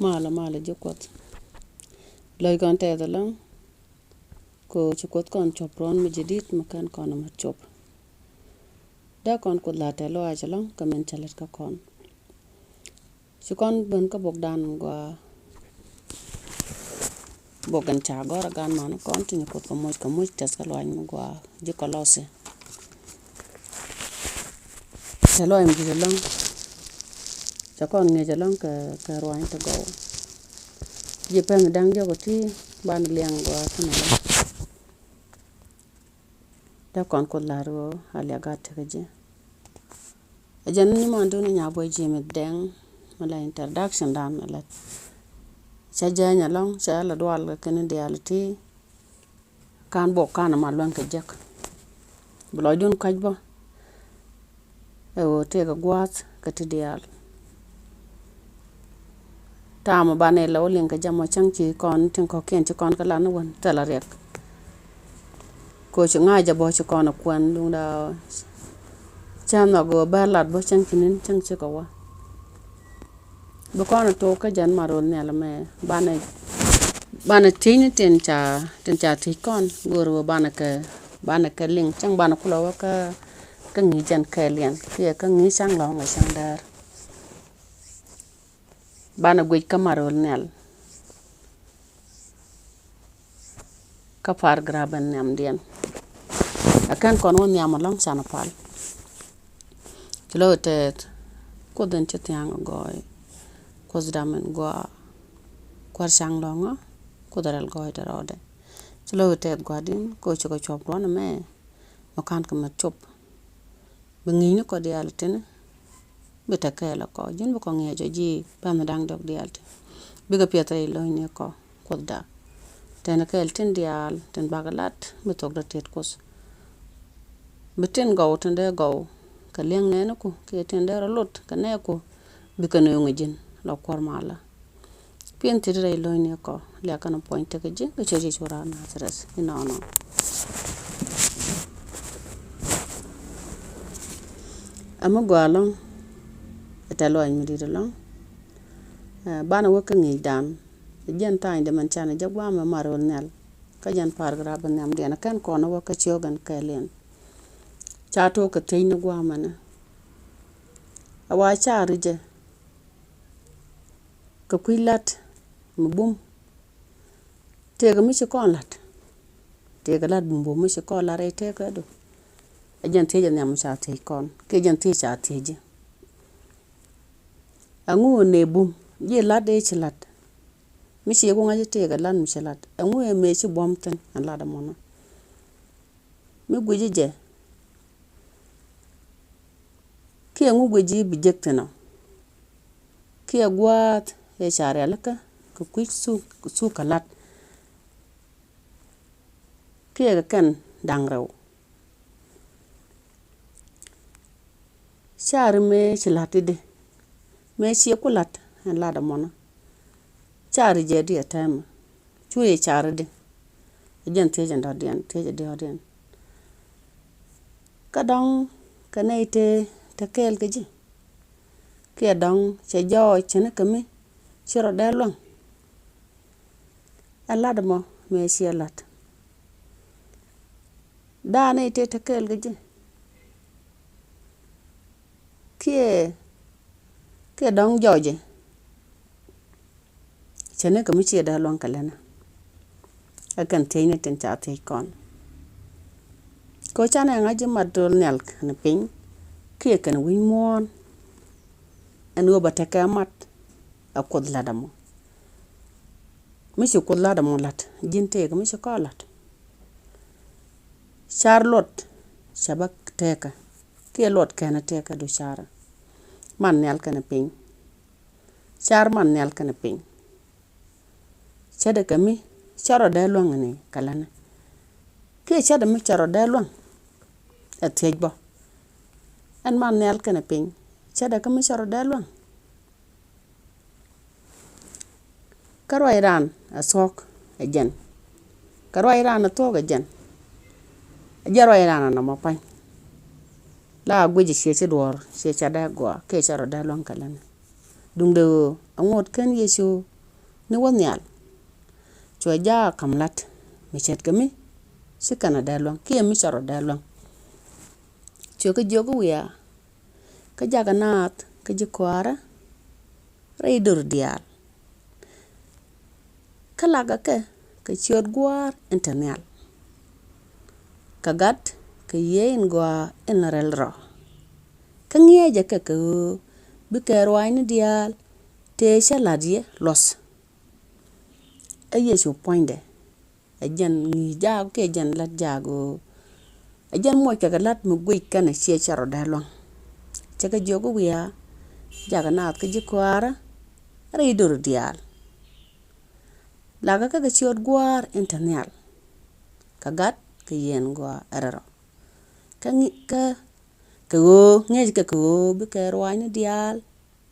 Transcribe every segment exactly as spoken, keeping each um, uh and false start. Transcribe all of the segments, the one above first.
Malɛ, malɛ ji̱ Kuɔth. Lɔc kɔn tɛth ɛlɔ̱ŋ. Kɛ ɣöö ci Kuoth kɔn cop ruɔ̱n mi ji̱ di̱t mi kɛn kɔn ɛmɛ cop. Dee kɔn Kuoth la̱r tɛth lɔaac ɛlɔ̱ŋ kɛ min cä lät kä kɔn. Ci kɔn ben kä bokdan gɔaa. Bok in ca gɔ̱r ɛ gan man kɔn ti ni Kuoth kɛ moc kɛ moc tɛth kä lɔaac mi gɔaa ji̱ Kɔlɔsi. Tɛth lɔaac mi ji̱ ɛlɔ̱ŋ. Ca kɔn ŋi̱eec ɛlɔ̱ŋ kɛ, kɛ ruany ti gɔw. Ji̱ pɛn da̱ŋ diɔk ti banɛ liɛŋ gɔaa ti nɛ. Dee kɔn Kuoth la̱r ɣöö a liak gat ti kä ji̱. Ɛ jɛn ni mandun nya bɔ ji̱ mi dɛŋ mi la introduction dan mi la. Cä jɛny ɛlɔ̱ŋ cä la dual kɛ kɛn diaal ti. Kan bok kan ma luäŋ kɛ jek. Bi lɔcdun kac bä. Ɛ ɣöö tëëkɛ gua̱a̱th kɛ ti diaal. Ta̱a̱ mɔ banɛ la wä liŋ kɛ jam mɔ cäŋ ci kɔn tin kɔ̱kiɛn ci kɔn kɛ lan ni wän thilɛ riɛk. Ko ci ŋa̱c jɛ bä ci kɔn ɛ kuɛn duŋda. Cä nhɔk ɣöö bä lat bä cäŋ ci ni̱n cäŋ ci kɛ wä. Bi kɔn ɛ tok kä jɛn ma rol nhial mɛ banɛ, banɛ thiec ni tin ca, tin ca thiec kɔn go̱o̱r ɣöö banɛ kɛ, banɛ kɛ liŋ cäŋ banɛ kulɛ wä kä, kä ŋi̱i̱c jɛn kɛɛliɛn kiɛ kä ŋi̱i̱c cäŋ lɔ̱ŋ ɛ cäŋ däär. Banɛ guic kä ma rol nhial. Kä paragraph in nhiamdiɛn. Ɛ kɛn kɔn wä nhiam ɛlɔ̱ŋ canɛ pal. Ci lo̱k tɛth Kuoth in ci thia̱a̱ŋ gɔɔy. Kuoth dam in gɔaa. Kua̱r ca̱ŋ lɔ̱ŋä Kuoth rɛl gɔɔy te rɔɔdɛ. Ci lo̱k tɛth gua̱di̱n ko ci kɛ cuɔp duɔ̱n ɛmɛ. Mɛ ka̱n kɛ mɛ cop. Bi ŋi̱i̱cni kɔ diaal tini. Bi te kɛɛl kɔ ji̱n bi kɔ ŋiɛc ɔ ji̱ pɛn da̱ŋ diɔk diaal ti. Bikɛ piɛth rɛy lo̱cni kɔ Kuothda. Tɛn kɛɛl tin diaal tin bakɛ lat bi thok dee tiet Kuoth. Bi tin gɔw tin dee gɔw kɛ liɛŋ nɛɛni ku kiɛ tin dee rɔ lot kɛ nɛɛku. Bikɛ nööŋ ji̱n lɔ kuɔr malä. Piɛn thiet rɛy lo̱cni kɔ liak kɛn puɔ̱ny tekɛ ji̱ kɛ ciöt Yecu raan Nazareth inɔnɔ. Ɛmɛ gɔaa ɛlɔ̱ŋ. Ɛ tɛth lɔaac mi di̱i̱t ɛlɔ̱ŋ. Ɛ, banɛ wä kä ŋi̱i̱cdan. Ɛ jɛn tha̱a̱ŋ dee mɛn canɛ jɛ gua̱a̱mɛ ma rol nhial. Kä jɛn paragraph nhiamdiɛn ɛ kɛn kɔn ɛ wä kä ciökɛn kɛɛliɛn. Ca tok kɛ thiecni gua̱a̱mɛnɛ. Ɛ wa ca ri̱cɛ. Kɛ kui̱ la̱t mi bum. Tëëkɛ mi ci kɔn la̱t. Tëëkɛ la̱t bum bum mi ci kɔn la̱t rɛy tëëkädu. Ɛ jɛn thiec ɛ nhiam mi ca thiec kɔn kiɛ jɛn thiec ca thiec ji̱. Ɛŋu ɛ nɛ bum ji̱ la̱t dee ci la̱t. Mi ci ku ŋa̱c tëëkɛ la̱t mi ci la̱t ɛŋu ɛ mëë ci buɔ̱m thi̱n ɛn la̱t ɛmɔnɔ. Mi gui̱ci jɛ. Kiɛ ŋu gui̱ci bi jek thi̱n ɔ. Kiɛ gua̱a̱th ëë ca rialikä kɛ kui̱ thuk, thuk kɛ la̱t. Kiɛ kɛ kɛn da̱ŋ rɛw. Cari mëë ci la̱t i̱di mëë ciɛ ku la̱t ɛn la̱t ɛmɔnɔ. Cari jɛ di ɛ tɛmɛ. Cu yɛ cari di. Ɛ jɛn thiec ɛn dɔ̱diɛn thiec ɛ diɔ̱ɔ̱diɛn. Kä dɔ̱ŋ kɛ nɛy tëë te kɛɛl kɛ ji̱. Kiɛ dɔ̱ŋ cɛ jɔɔc cɛ ni kɛ mi ci rɔ dee luäŋ. Ɛ la̱t ɛmɔ mëë ciɛ la̱t. Da̱a̱ nɛy tëë te kɛɛl kɛ ji̱. Kiɛ, kiɛ dɔ̱ŋ jɔɔcɛ. Cɛ ni kɛ mi ciɛ dee luäŋ kɛ lɛnɛ. Ɛ kɛn thiecni tin ca thiec kɔn. Kɛ ɣöö canɛ ŋa̱c ji̱ mat rol nhial kɛn piny. Kiɛ kɛn wi̱ny muɔ̱ɔ̱n. Ɛn ɣöö bɛ tekɛ mat. Ɛ Kuoth la̱t ɛmɔ. Mi ci Kuoth la̱t ɛmɔ la̱t ji̱n tëëkɛ mi ci kɔn la̱t. Car luɔt cɛ bä tëëkä kiɛ luɔt kɛn tëëkä du car. Man nhial kɛn piny. Car man nhial kɛn piny. Cɛ dee kɛ mi cɛ rɔ dee luäŋ ni kɛ länɛ. Kiɛ cɛ dee mi cɛ rɔ dee luäŋ. Ɛ thiec bä. Ɛn man nhial kɛn piny cɛ dee kɛ mi cɛ rɔ dee luäŋ. Kä ruac raan a thuɔ̱k ɛ jɛn. Kä ruac raan a thuɔ̱k ɛ jɛn. A jɛ ruac raan a nɔmɔ pa̱ny. La a guic ciɛ ci duɔ̱ɔ̱r ciɛ ca dee gɔaa kiɛ ca rɔ dee luäŋ kɛ länɛ. Duŋdɛ ɣöö a ŋot kɛn Yecu ni wä nhial, cuɛ jaak kam la̱t mi ce̱tkɛ mi ci kɛn a dee luäŋ kiɛ mi cɛ rɔ dee luäŋ. Cuɛ kɛ jiök wiaa, kä jakɛ naath kä ji̱ kɔaarä rɛy dor diaal. Kä lakɛ kɛ kɛ ciöt Gua̱a̱r in te nhial, kɛ Gat kɛ Yiëë in Gɔaa in rɛl rɔ. Kä ŋi̱eecɛ kɛ kɛ ɣöö bikɛ ruaacni diaal tëë cä la̱t yɛ luɔ̱th. Ɛ Yecu puɔ̱nydɛ, ɛ jɛn ŋi̱i̱c jaak kiɛ jɛn la̱t jaak ɣöö ɛ jɛn moc kɛ kɛ la̱t mi guic kɛnɛ ciɛ cɛ rɔ dee luäŋ. Cɛ kɛ jiök wiaa, jakɛ naath kä ji̱ kɔaarä rɛy dor diaal. Lakɛ kɛ kɛ ciöt Gua̱a̱r in te nhial, kɛ Gat kɛ Yiëë in Gɔaa in rɛl rɔ. Kä ŋi̱-, kä kɛ ɣöö, ŋi̱eec kɛ kɛ ɣöö bikɛ ruaacni diaal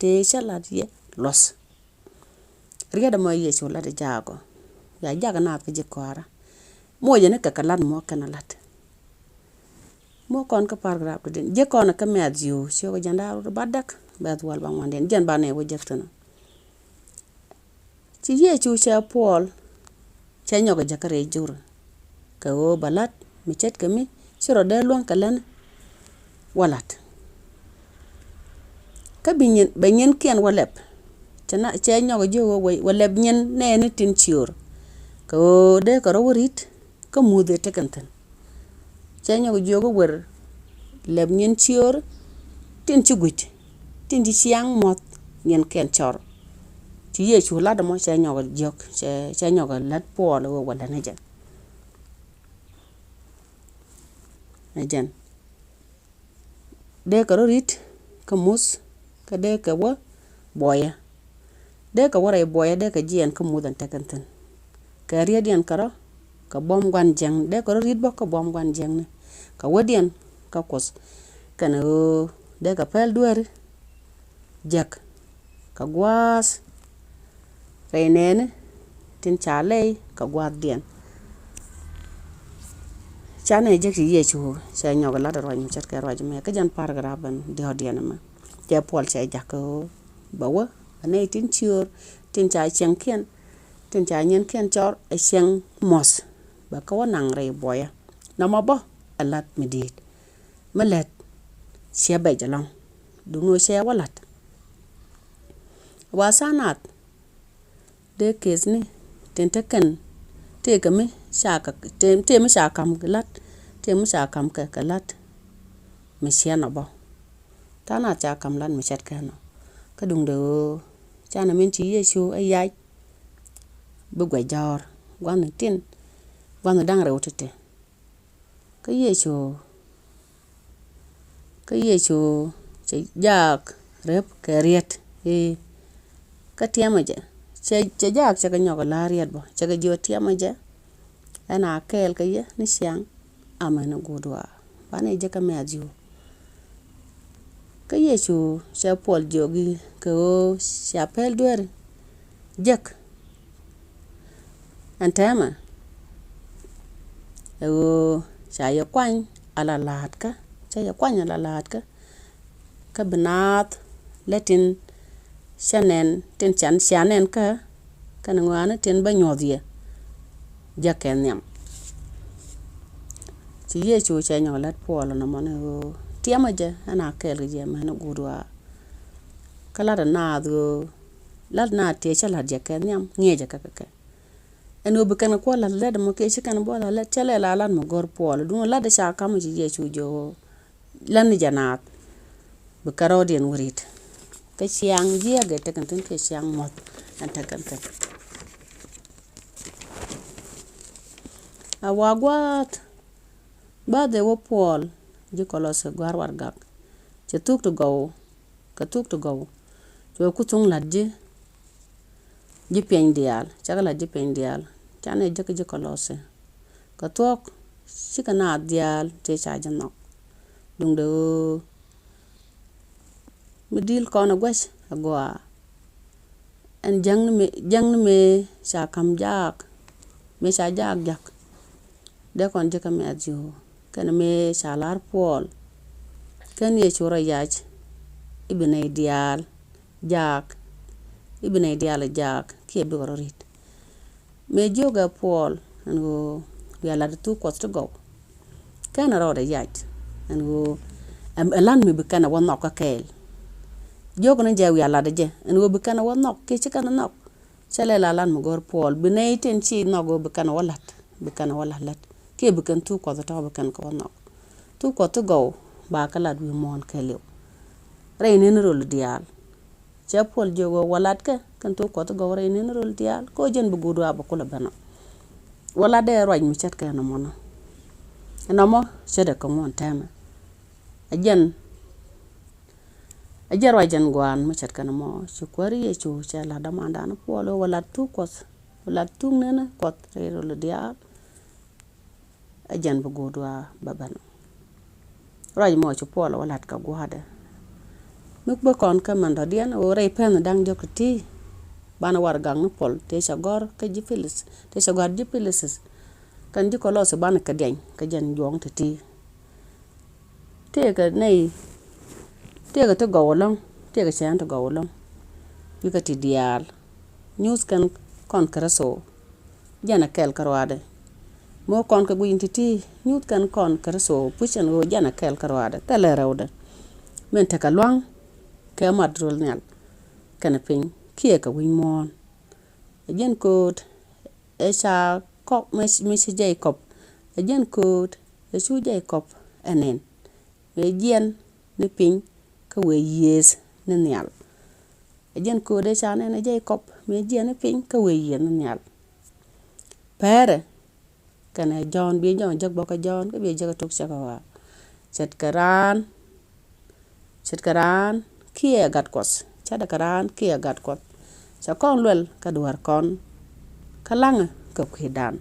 tëë cä la̱t yɛ luɔ̱th. Riet ɛmɔ Yecu la̱t jaak ɔ, ya jakɛ naath kä ji̱ kɔaarä. Mocɛ ni kɛ kɛ la̱t mɔ kɛn a la̱t. Mɔ kɔn kä paragraph ti din. Jek kɔn kä Mɛ̈thiu ciök jiɛn da̱ŋ rɛw bädäk, bɛ̈th wäl bäŋuan din. Jɛn banɛ wä jek thi̱n ɔ. Ci Yecu cɛ puɔl, cɛ nyɔk jɛ kä rɛy jur, kɛ ɣöö bɛ la̱t mi ce̱tkɛ mi ci rɔ dee luäŋ kɛ lɛn wä la̱t. Kä bi nyin, bɛ nyinkiɛn wä lɛp. Cɛ na, cɛ nyɔk jiök ɣöö wä, wä lɛp nyin nɛɛni tin ciöör, kɛ ɣöö dee kɛ rɔ wä ri̱t kä muth ëë tekɛn thi̱n. Cɛ nyɔk jiök ɣöö wer lɛp nyin ciöör tin ci gui̱c, tin ci ciaŋ muɔ̱th nyinkɛn cɔr. Ci Yecu la̱t ɛmɔ cɛ nyɔk jiök, cɛ, cɛ nyɔk la̱t Puɔl ɣöö wä lɛn ɛ jɛn. Ɛ jɛn. Dee kɛ rɔ ri̱t kä muth, kä dee kɛ wä buɔyä. Dee kɛ wä rɛy buɔyä, dee kɛ jiɛɛn kä muth ɛn tekɛn thi̱n. Kɛ rietdiɛn kärɔ̱ kɛ buɔ̱m gua̱n jiäkni, dee kɛ rɔ ri̱t bä kä buɔ̱m gua̱n jiäkni. Kɛ wädiɛn kä Kuoth, kɛnɛ ɣöö dee kɛ pɛl dueeri jek kɛ gua̱a̱th rɛy nɛɛni tin ca lɛy kɛ gua̱a̱thdiɛn. Canɛ jek ci Yecu cɛ nyɔk lat ruac mi ce̱tkɛ ruac mɛ kä jɛn paragraph ɛn diɔ̱ɔ̱kdiɛn ɛmɛ. Cɛ Puɔl cɛ jakä ɣöö bɛ wä ɛ nɛy tin ciöör tin ca ciɛŋkiɛn, tin ca nyiɛnkiɛn cɔr ɛ ciɛŋ muɔ̱th, bɛ kɛ wä naŋ rɛy buɔyä. Nɔmɔ bä ɛ lat mi di̱i̱t mi lät ciɛ bɛc ɛlɔ̱ŋ, duŋni ɣöö cɛ wä la̱t. Wa tha̱a̱ŋ nath dee kethni tin te kɛn, tëëkɛ mi ca kɛ, tëë, tëë mi ca ka̱m kɛ la̱t, tëë mi ca ka̱m kɛ, kɛ la̱t mi ciɛ nɔ bä. Tha̱a̱ŋ nath ca ka̱m la̱t mi ce̱tkɛ nɔ. Kä duŋdɛ ɣöö canɛ min ci Yecu ɛ yac bi guɛc jɔ̱ɔ̱r gua̱thni tin, gua̱thni da̱ŋ rɛw ti̱ti̱. Kä Yecu, kä Yecu cɛ jaak rep kɛ riet i̱, kä tiɛmɛ jɛ. Cɛ, cɛ jaak cɛ kɛ nyɔk la riet bä, cɛ kɛ jiök tiɛmɛ jɛ. Ɛn a kɛɛl kɛ yɛ ni ciaŋ, amäni guut waa. Banɛ jɛ kä Mɛ̈thiu. Kä Yecu cɛ Puɔl jiök i̱ kɛ ɣöö cia pɛl dueeri jek. Ɛn tɛmɛ ɛ ɣöö ca yɛ kuany ala la̱a̱tkä, ca yɛ kuany ala la̱a̱tkä. Kä bi naath lɛ tin cä nɛn, tin can cia nɛn kä, kɛnɛ ŋɔaani tin bä nyuɔ̱th yɛ jɛ kɛ nhiam. Ci Yecu cɛ nyɔk lät Puɔl nɔmɔ ni ɣöö tiɛmɛ jɛ ɛn a kɛɛl kɛ jɛ mɛni guut waa. Kä lat ɛ naath ɣöö lat naath tiɛ cä lat jɛ kɛ nhiam ŋiɛcɛ kɛ kɛ kɛ. Ɛn ɣöö bi kɛn kɛ kuɔ la̱th lät ɛmɔ kiɛ ci kɛn bä la̱th lät, cɛ lɛ la lat mi gɔ̱r Puɔl. Duŋ lat ɛ ca ka̱m ci Yecu jiök ɣöö lat ni jɛ naath bi kärɔɔdiɛn wä ri̱t. Kä ciaŋ jiääk ɛ tekɛn thi̱n kiɛ ciaŋ muɔ̱th ɛn tekɛn thi̱n. A wa gua̱a̱th, bäth ɛ wä Puɔl ji̱ Kɔlɔthi gua̱a̱r warɛgak. Cɛ thuk ti gɔw, kɛ thuk ti gɔw. Cuɛ ku thuŋ la̱t ji̱, ji̱ piɛny diaal, cakɛ la̱t ji̱ piɛny diaal. Canɛ jek ji̱ Kɔlɔthi. Kɛ thuɔ̱k, cikɛ naath diaal tëë ca ji̱ nhɔk. Duŋdɛ ɣöö mi di̱i̱l kɔn ɛ gua̱c ɛ gɔaa. Ɛn jäŋni mëë, jäŋni mëë ca ka̱m jaak, mëë ca jaak jak. Dee kɔn ji̱ kä Mɛ̈thiu, kɛnɛ mëë ca la̱r Puɔl. Kɛn Yecu rɔ yac i̱ bi nɛy diaal jaak i̱ bi nɛy diaal ɛ jaak kiɛ bikɛ rɔ ri̱t. Mëë jiökɛ Puɔl ɛn ɣöö wiaa lat thuk Kuɔth ti gɔw. Kɛn ɛ rɔɔdɛ yac ɛn ɣöö ɛ lan mi bi kɛn ɛ wä nhɔk kä kɛɛl. Jiök ni jɛ wiaa lat jɛ ɛn ɣöö bi kɛn ɛ wä nhɔk kiɛ ci kɛn ɛ nhɔk. Cɛ lɛ la lan mi gɔ̱r Puɔl bi nɛy tin ci nhɔk ɣöö bi kɛn ɛ wä la̱t, bi kɛn ɛ wä la̱t la̱t kiɛ bi kɛn thuk Kuɔth tɔ̱ bi kɛn kɛ wä nhɔk. Thuk Kuɔth ti gɔw ba kɛ lat wi̱i̱ muɔ̱ɔ̱n kɛɛliw. Rɛy neni röl diaal. Cɛ Puɔl jiök ɣöö wä latkɛ kɛn thuk Kuɔth ti gɔw rɛy neni röl diaal kɛ ɣöö jɛn bi guut wa bɛ kulɛ ben ɔ. Wä latdɛ ruac mi ce̱tkɛ nɔmɔnɔ. Nɔmɔ ce̱tdɛ kɛ ŋuɔ̱n tɛmɛ. Ɛ jɛn Ɛ jɛn ruac jɛn gua̱a̱n mi ce̱tkɛ nɔmɔ ci Kuäär Yecu cɛ la̱t dämandan Puɔl ɣöö wä lat thuk Kuɔth, wä lat thuk neni Kuɔth rɛy röl diaal. Ɛ jɛn bi guut wa bɛ ben. Ruac mɔ ci Puɔl wä lat kɛ gua̱a̱dɛ. Mi bä kɔn kä mɛn dɔ̱diɛn ɣöö rɛy pɛn da̱ŋ diɔ̱k ti̱ti̱. Banɛ warɛgak ni Puɔl tëë cɛ gɔ̱r kä ji̱ Pilis, tëë cɛ gɔ̱r ji̱ Pilis. Kɛn ji̱ Kɔlɔsi banɛ kɛ diɛny kä jɛn juɔ̱ɔ̱ŋ ti̱ti̱. Tëëkɛ nɛy, tëëkɛ ti gɔw ɛlɔ̱ŋ, tëëkɛ cɛn ti gɔw ɛlɔ̱ŋ. Wi̱i̱ kä ti diaal. Nyuuth kɛn kɔn Kritho. Jɛn ɛ kɛl kä ruaadɛ. Mɔ kɔn kɛ guic in ti̱ti̱, nyuuth kɛn kɔn Kritho, puc ɛn ɣöö jɛn ɛ kɛl kä ruaadɛ. Thilɛ rɛwdɛ. Min tekɛ lua̱ŋ, kɛ mat röl nhial. Kɛnɛ piny, kiɛ kɛ wi̱c muɔ̱ɔ̱n. Ɛ jɛn kööt, ɛ ca kɔk, mi ci Jɛɛkɔb. Ɛ jɛn kööt, ɛ cu Jɛɛkɔb ɛ nɛn. Mëë jiɛn ni piny kä wëë yiëëth ni nhial. Ɛ jɛn kööt ëë ca nɛn ɛ Jɛɛkɔb mëë jiɛn ni piny kä wëë yiëëth ni nhial. Pɛrɛ kɛnɛ Jɔ̱ɔ̱n, biɛ Jɔ̱ɔ̱n jek bä kä Jɔ̱ɔ̱n kä biɛ jek kä tok cɛ kɛ ɣɔaa. Ce̱tkɛ raan, ce̱tkɛ raan kiɛ gat Kuɔth, ce̱tkɛ raan kiɛ gat Kuɔth. Cɛ kɔn luɛl kä dueer kɔn kä laŋä kɛ kui̱dan.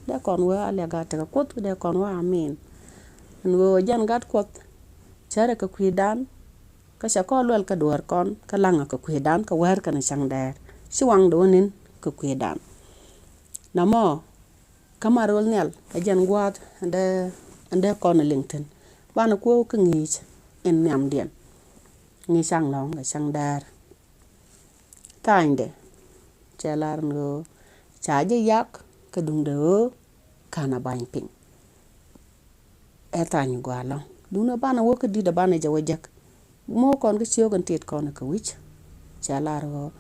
Dee kɔn wee a liak a tekɛ Kuoth, dee kɔn wee amin. Ɛn ɣöö jɛn gat Kuɔth cärɛ kɛ kui̱dan. Kä cɛ kɔn luɛl kä dueer kɔn kä laŋä kɛ kui̱dan kä wäär kɛnɛ cäŋ dɛɛr. Ci waŋdɛ wä ni̱n kɛ kui̱dan. Namɔ kä mat röl nhial ɛ jɛn gua̱a̱th ɛn dee, ɛn dee kɔn ɛ liŋ thi̱n. Banɛ kuäär kä ŋi̱i̱c in nhiamdiɛn. Ŋi̱i̱c caŋ lɔ̱ŋ kɛ cäŋ dɛɛr. Tha̱a̱nydɛ cɛ lar ni ɣöö ca jɛ yak kä duŋdɛ ɣöö ka̱n a ba̱ny piny. Ɛ tha̱a̱ny gua̱a̱ lɔ̱ŋ duŋdɛ banɛ wä kä di̱t a banɛ jɛ wä jek. Mɔ kɔn kä ciök in tit kɔn kɛ wi̱c. Cɛ lar ɣöö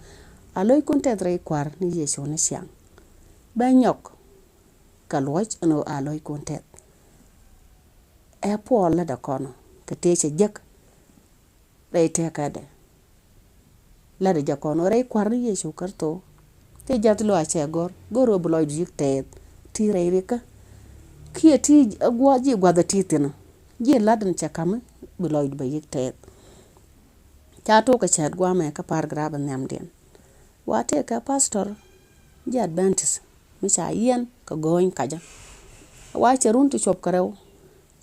a lo̱ckun tɛth rɛy Kua̱r ni Yecu ni ciaŋ. Bɛ nyɔk kɛ luɔc ɛn ɣöö a lo̱ckun tɛth. Ɛ Puɔl lätdɛ kɔn kɛ tëë cɛ jek rɛy tëkädɛ. Lätdɛ jɛ kɔn ɣöö rɛy Kua̱r ni Yecu Kritho. Tëë jath luac cɛ gɔ̱r, gɔ̱r ɣöö bi lɔcdu yi̱k tɛth ti rɛy rikä. Kiɛ ti gua̱ ji̱ gua̱dhɛ ti thi̱n. Ji̱ la̱t in cɛ ka̱m bi lɔcdu bɛ yi̱k tɛth. Ca tok kɛ cäät gua̱a̱mɛ kä paragraph nhiamdiɛn. Wa tëëkɛ pastor ji̱ Adventist mi ca yiɛn kɛ go̱o̱ny kacä. Wa cɛ run ti cuɔp kɛ rɛw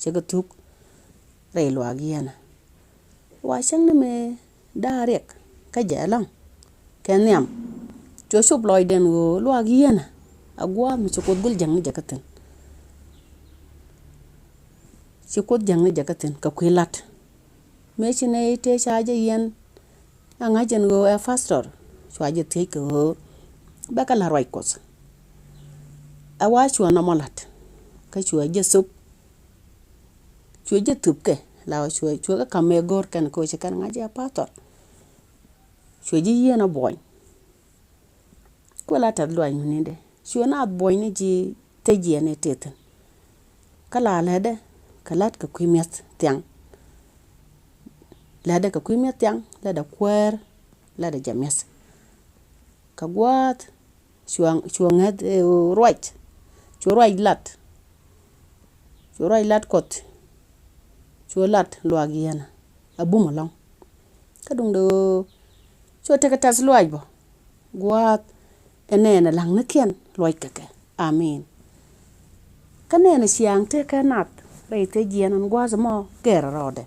cɛ kɛ thuk rɛy luaak yiɛnä. Wa cäŋ ni mëë da̱a̱ riɛk kä jɛ ɛlɔ̱ŋ kɛ nhiam. Cuɛ cop lɔcdɛn ɣöö luaak yieenä a gua̱a̱th mi ci Kuoth gul jäŋni jɛ kä thi̱n. Ci Kuoth jäŋni jɛ kä thi̱n kɛ kui̱ la̱t. Mëë ci nɛy tëë ca jɛ yiɛn a ŋa̱c ɛn ɣöö ɛ pastor, cua jɛ thiec kɛ ɣöö bɛ kɛ la̱t ruac Kuɔth. Ɛ wa cuɛ nɔmɔ la̱t kä cuɛ jɛ thop. Cuɛ jɛ thop kɛ la cuɛ, cuɛ kɛ ka̱m mëë go̱o̱r kɛn kɛ ɣöö ci kɛn ŋa̱c jɛ ɛ pastor. Cuɛ ji̱ yieen a buɔ̱ny. Kuɛ la tɛth luac mi ni̱ndɛ cuɛ naath buɔ̱ny ni ji̱ thec yiɛn i̱ tëë thi̱n. Kä la lätdɛ kɛ la̱t kɛ kui̱ mi̱eth thiaŋ. Lätdɛ kɛ kui̱ mi̱eth thiaŋ, lätdɛ kuäär, lätdɛ jɛ mi̱eth. Kɛ gua̱a̱th cuɛ, cuɛ ŋäth, eh, ruac. Cuɛ ruac lat. Cuɛ ruac lat Kuɔth. Cuɛ lat luaak yieenä a bum ɛlɔ̱ŋ. Kä duundɛ ɣöö cuɛ tekɛ tɛth luaac bä gua̱a̱th ɛ nɛɛnɛ la̱ŋnikiɛn luɔc kɛ kɛ. Amin. Kä nɛɛnɛ ciaŋ tëëkɛ nath rɛy thec yiɛn ɛn gua̱a̱th ɛmɔ gɛɛrɛ rɔɔdɛ.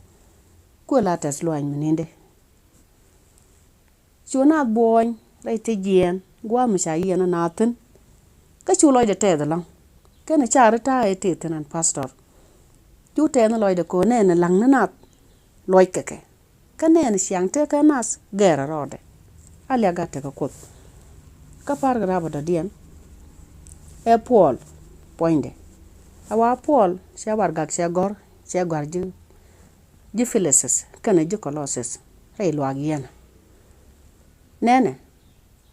Kuɛ la tɛth luaac mi ni̱ndɛ. Cu naath buɔ̱ɔ̱ny rɛy thec yiɛn gua̱a̱th mi ca yiɛn ɛ naath thi̱n. Kä cu lɔcdɛ tɛth ɛlɔ̱ŋ. Kɛnɛ ca ri ta̱a̱ ɛ tëë thi̱n ɛn pastor. Cu tɛth ni lɔcdɛ ko̱ nɛɛnɛ la̱ŋni nath luɔc kɛ kɛ. Kä nɛɛnɛ ciaŋ tëëkɛ nath gɛɛrɛ rɔɔdɛ. A liak a tekɛ Kuoth. Kä paragraph dɔ̱diɛn ɛ Puɔl puɔ̱nydɛ. Ɛ wa Puɔl cɛ warɛgak cɛ gɔ̱r, cɛ gɔ̱r ji̱, ji̱ Filithith kɛnɛ ji̱ Kɔlɔthith rɛy luaak yieenä. Nɛnɛ,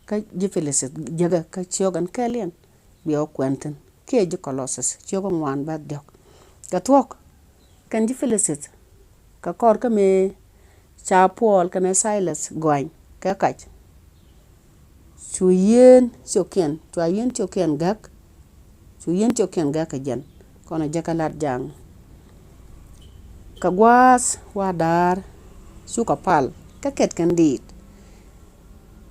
kä ji̱ Filithith jekɛ kä ciök ɛn kɛɛliɛn, biɛ wä kuɛn thi̱n, kiɛ ji̱ Kɔlɔthith ciök ŋuan bäth diɔ̱k. Kɛ thuɔ̱k kɛn ji̱ Filithith, kɛ kɔr kä mëë ca Puɔl kɛnɛ Thilath gɔany kɛ kac, cu yien cio̱kiɛn, cua yien cio̱kiɛn gäk, cu yien cio̱kiɛn gäk kɛ jɛn. Kɔn jekɛ lat ja̱a̱ŋ. Kɛ gua̱a̱th wa da̱a̱r cukɛ pal kä kɛt kɛn diit.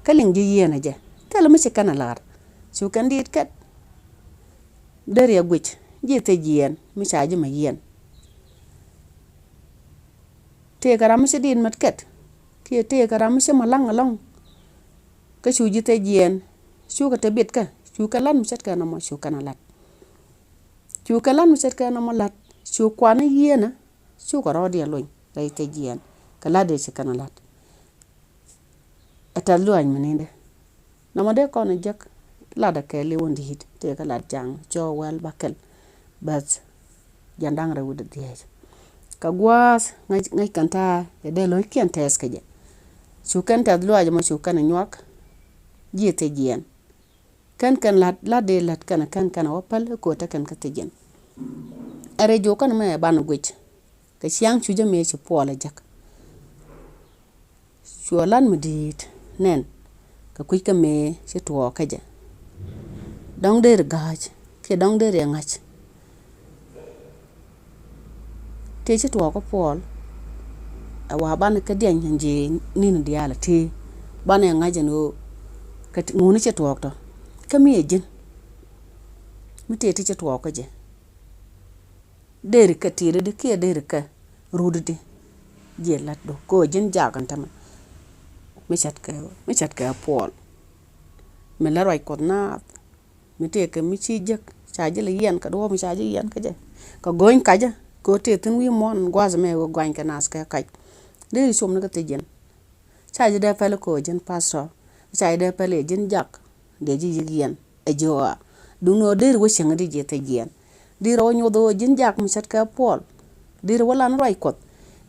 Kä liŋ ji̱ yieenä jɛ, thilɛ mi ci kɛn a la̱r. Cu kɛn diit kɛt. Deri a guic ji̱ thiec yiɛn mi ca ji̱ mɛ yiɛn. Tëëkɛ ram mi ci diit mät kɛt, kiɛ tëëkɛ ram mi ci mɛ laŋ ɛlɔ̱ŋ. Kä cu ji̱ thiec yiɛn, cukɛ te bitkä, cukɛ lat mi ce̱tkɛ nɔmɔ, cu kɛn a lat. Cukɛ lat mi ce̱tkɛ nɔmɔ lat, cu kuan i̱ yieenä, cukɛ rɔɔdiɛn luny rɛy thiec yiɛn. Kɛ lat dee ci kɛn a lat. Ɛ tɛth luaac mi ni̱ndɛ. Nɔmɔ dee kɔn ɛ jek lat ɛ kɛɛliw in di̱i̱t, tëëkɛ lat ja̱a̱ŋ, cɔɔ wäl bäkɛl. Bäth, jiɛn da̱ŋ rɛw wi̱cdɛ dhieec. Kɛ gua̱a̱th ŋäc, ŋäc kɛn ta̱a̱ ɛ dee lo̱ckiɛn tɛth kɛ jɛ. Cu kɛn tɛth luaac ɛmɔ cu kɛn ɛ nyuak ji̱ thiec yiɛn. Kɛn kɛn la̱t, la̱t dee la̱t kɛn, kɛn kɛn a wä päl ɛ ko̱o̱t ɛ kɛn kä thiec yiɛn. Ɛ rɛy jiök kɛn mɛ banɛ guic kɛ ciaŋ cu jɛ mëë ci Puɔl ɛ jek. Cuɛ lat mi di̱i̱t nɛn kɛ kui̱ kä mëë ci tuɔɔk kä jɛ. Dɔ̱ŋ deri ga̱a̱c kiɛ dɔ̱ŋ deri ɛ ŋa̱c. Tëë ci tuɔɔk kä Puɔl ɛ wa banɛ kä diɛny ɛn ji̱ ni̱n diaal ɛ tëë banɛ ɛ ŋa̱c ɛn ɣöö kɛ ŋuni ci tuɔɔk tɔ. Kä mi ɛ ji̱n mi tëë ti ci tuɔɔk kä jɛ. Deri kɛ ti̱i̱t di kiɛ deri kɛ rut di. Jiɛ lat do kɛ ɣöö ji̱n jaak ɛn tämɛ. Mi ce̱tkɛ, mi ce̱tkɛ Puɔl. Mi lät ruac Kuɔth naath. Mi tëëkɛ mi ci jek ca ji̱ lɛ yiɛn kɛ duɔ̱ɔ̱p mi ca ji̱ yiɛn kä jɛ. Kɛ go̱o̱ny kacä kɛ ɣöö tëë thi̱n wi̱i̱ muɔ̱ɔ̱n gua̱a̱th ɛmɛ ɣöö gua̱ny kɛ naath kɛ kac. Deri com ni kä thiec yiɛn. Ca ji̱ dee pɛl kɛ ɣöö ji̱n pastor. Ca ji̱ dee pɛl i̱ ji̱n jak. Dee ji̱ yi̱k yiɛn. Ɛ ji̱ ɣɔaa. Duundɛ ɣöö deri wä cieŋ di ji̱ thiec yiɛn. Deri wä nyoth ɣöö ji̱n jak mi ce̱tkɛ Puɔl. Deri wä lan ruac Kuɔth.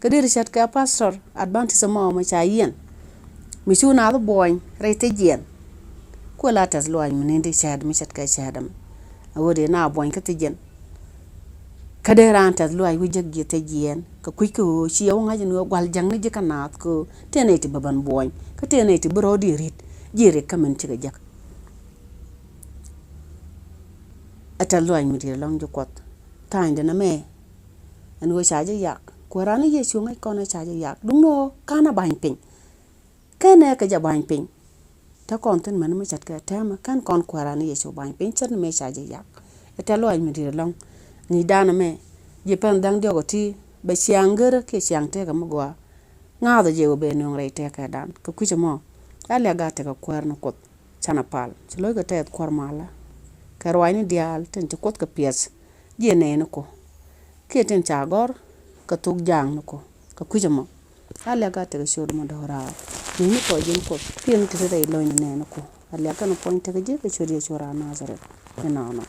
Kä deri ce̱tkɛ pastor advantage ɛmɔ mi ca yiɛn. Mi cu naath buɔ̱ny rɛy thiec yiɛn. Kuɛ la tɛth luaac mi ni̱n di cäät mi ce̱tkɛ cäät ɛmɛ. A ɣöö dee na buɔ̱ny kä thiec yiɛn. Kä dee raan tɛth luaac wi̱c jek ji̱ thiec yiɛn kɛ kui̱ kä ɣöö ci yɛ wä ŋa̱c ni ɣöö gua̱l jäŋni ji̱ kä naath kä ɣöö tëë nɛy ti bä ban buɔ̱ny kä tëë nɛy ti bä rɔɔdiɛn ri̱t ji̱ rik kä min cikɛ jek. Ɛ tɛth luaac mi di̱i̱t ɛlɔ̱ŋ ji̱ Kuɔth. Tha̱a̱ŋdɛ nɛmɛ ɛn ɣöö ca ji̱ yak Kuääran ni Yecu ŋäc kɔn ɛ ca ji̱ yak duundɛ ɣöö ka̱n a ba̱ny piny. Kɛn ɛ kɛ jɛ ba̱ny piny. Te kɔn thi̱n mɛn mi ce̱tkɛ tɛmɛ kɛn kɔn Kuääran ni Yecu ba̱ny piny ce̱t ni mëë ca ji̱ yak. Ɛ tɛth luaac mi di̱i̱t ɛlɔ̱ŋ. Ŋi̱i̱cdan ɛmɛ ji̱ pɛn dha̱ŋ diɔ̱k ɛ ti bɛ ciaŋ gerä kiɛ ciaŋ tëkä mi gɔaa. Ŋa̱a̱thä jɛ wä ben nööŋ rɛy tëkädan kɛ kui̱c ɛmɔ. A liak a tekɛ kuäär ni Kuoth. Canɛ pal ci lo̱ckɛ tɛth kuäär malä. Kɛ ruaacni diaal tin ci Kuoth kɛ piɛth. Jiɛ nɛy ni ku kiɛ tin ca gɔ̱r kɛ thok ja̱a̱ŋ ni ku kɛ kui̱c ɛmɔ. A liak a tekɛ ciöt mɔ do̱raar. Nɛy ni kɔ ji̱n Kuoth kiɛ ni ti ti rɛy lo̱cni nɛy ni ku. A liak kɛn puɔ̱ny tekɛ ji̱ kɛ ciöt Yecu raan Nathɛrɛth. Inɔnɔ.